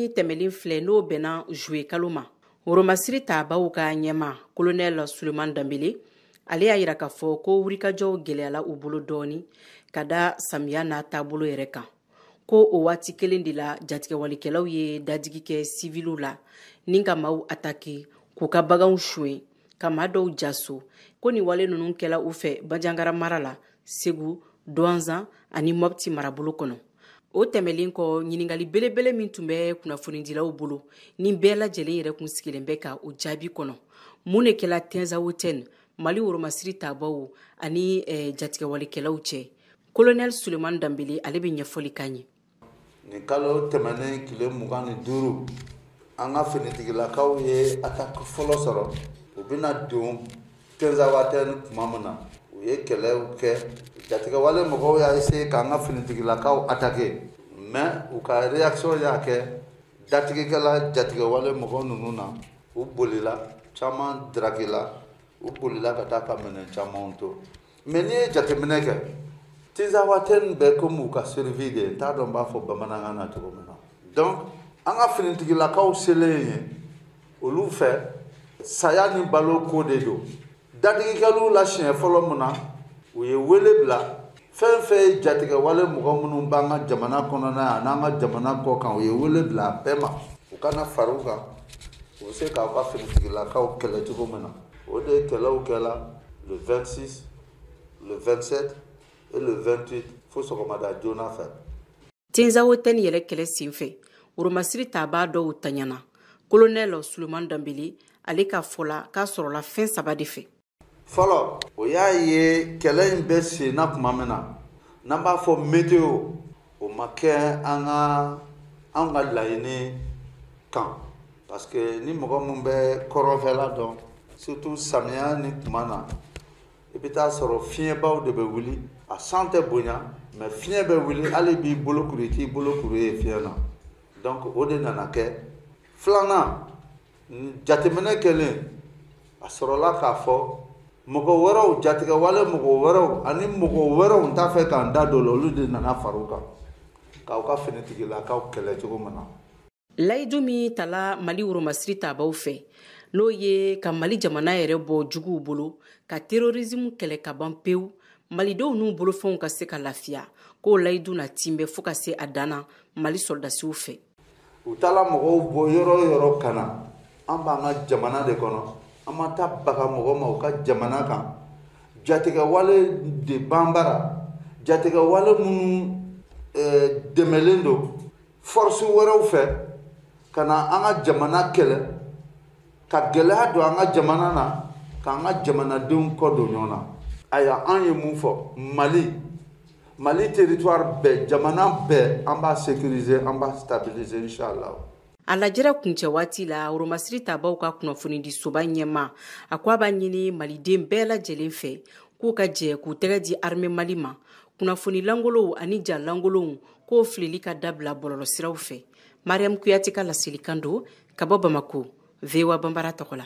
Min tɛmɛlen filɛ, n'o bɛnna juillet kalo ma, woromasiri tabaw ka ɲɛma, Colonel Suleman Danbele, ale y'a yira k'a fɔ ko wulikajɔw gɛlɛyala u bolo dɔɔni ka da samiya n'a taabolo yɛrɛ kan, ko o waati kelen de la, jatigɛwalikɛlaw ye dadigi kɛ siviliw la ni ka maaw atake, k'u ka baganw suɲɛ, ka maa dɔw jaso. Ko nin wale ninnu kɛla u fɛ Banjagara mara la, Segu, Duwanzan ani Mɔpti marabolo kɔnɔ. O tɛmɛlen kɔ, ɲininkali belebele min tun bɛ kunnafonidilaw bolo ni bɛɛ lajɛlen yɛrɛ kun sigilen bɛ ka o jaabi kɔnɔ, mun de kɛla Tɛnzawotɛni, Mali woromasiri tabaw ani jatigɛwalikɛlaw cɛ? Colonel Suleman Danbele, ale bɛ ɲɛfɔli kan ye. Nin kalo tɛmɛnen tile 25, an ka finitigilakaw ye attaque fɔlɔ sɔrɔ. U bɛna don Tɛnzawatɛni tuma min na, u ye kɛlɛw kɛ. Jatigɛwale mɔgɔw y'a essayer k'an ka finitigilakaw attaquer, mais u ka réaction y'a kɛ datigikɛla jatigɛwale mɔgɔ ninnu na. U bolila, caman darakila, u bolila ka taa ka minɛn camanw to. Mais n'i ye jateminɛ kɛ, Tinzawatɛni bɛ komi u ka survie de ye, n t'a dɔn n b'a fɔ bamanankan na cogo min na. Donc an ka finitigilakaw selen yen, olu fɛ saya ni balo ko de don. Dadigikɛliw la siɲɛ fɔlɔ mun na, u ye wele bila fɛn fɛn ye jatigɛwale mɔgɔ minnu b'an ka jamana kɔnɔna yan n'an ka jamana kɔ kan, u ye wele bila a bɛɛ ma, u kana fara u kan, u bɛ se k'aw ka finitigilakaw kɛlɛ cogo min na. O de ye kɛlɛw kɛla le 26, le 27 et le 28 fo sɔgɔmada joona fɛ. Tinzawotɛni yɛrɛ kɛlɛ senfɛ, woromasiri tabaa dɔw taɲana. Colonel Suleman Danbele, ale ka fɔ la, k'a sɔrɔla fɛn saba de fɛ. Fɔlɔ, o y'a ye kɛlɛ in bɛ sen na tuma min na, n'an b'a fɔ météo, o ma kɛ an ka laɲini kan, parce que ni mɔgɔ min bɛ kɔrɔnfɛla dɔn, surtout samiya ni tuma na, i bɛ taa sɔrɔ fiɲɛbaw de bɛ wuli. A san tɛ bonya, mais fiɲɛ bɛ wuli, hali b'i bolo kuru, i t'i bolo kuru ye fiɲɛ na. Donc o de nana kɛ. Filanan, jateminɛ kɛlen, a sɔrɔla k'a fɔ mɔgɔ wɛrɛw, jatigɛwale mɔgɔ wɛrɛw ani mɔgɔ wɛrɛw, n t'a fɛ k'an da don o la, olu de nana fara u kan k'aw ka finitigilakaw kɛlɛ cogo min na. Layidu min tala Mali woromasiri tabaw fɛ, n'o ye ka Mali jamana yɛrɛ bɔ juguw bolo, ka terrorisme kɛlɛ ka ban pewu, malidenw n'u bolofɛnw ka se ka lafiya, k'o layidu na tinbɛ fo ka se a dan na Mali sɔrɔdasiw fɛ. U taala mɔgɔw bɔ yɔrɔ o yɔrɔ ka na, an b'an ka jamana de kɔnɔ, an ma taa baga mɔgɔ ma u ka jamana kan. Jatigɛwale de banbara, jatigɛwale minnu dɛmɛlen don force wɛrɛw fɛ ka na an ka jamana kɛlɛ, ka gɛlɛya don an ka jamana na, k'an ka jamanadenw kɔ don ɲɔgɔn na. Ayiwa, an ye mun fɔ? Mali territoire bɛɛ, jamana bɛɛ, an b'a sécuriser, an b'a stabiliser, inchallah. A lajɛrɛ kuncɛ waati la, woromasiri tabaw ka kunnafonidisoba ɲɛma, a ko a b'a ɲini maliden bɛɛ lajɛlen fɛ k'u ka jɛ k'u tɛgɛ di armée Mali ma, kunnafoni langolow ani ja langolow k'o filili ka dabila bɔlɔlɔsiraw fɛ. Mariam Kuyate ka laselikan don ka bɔ Bamako, VOA Banbara tɔgɔ la.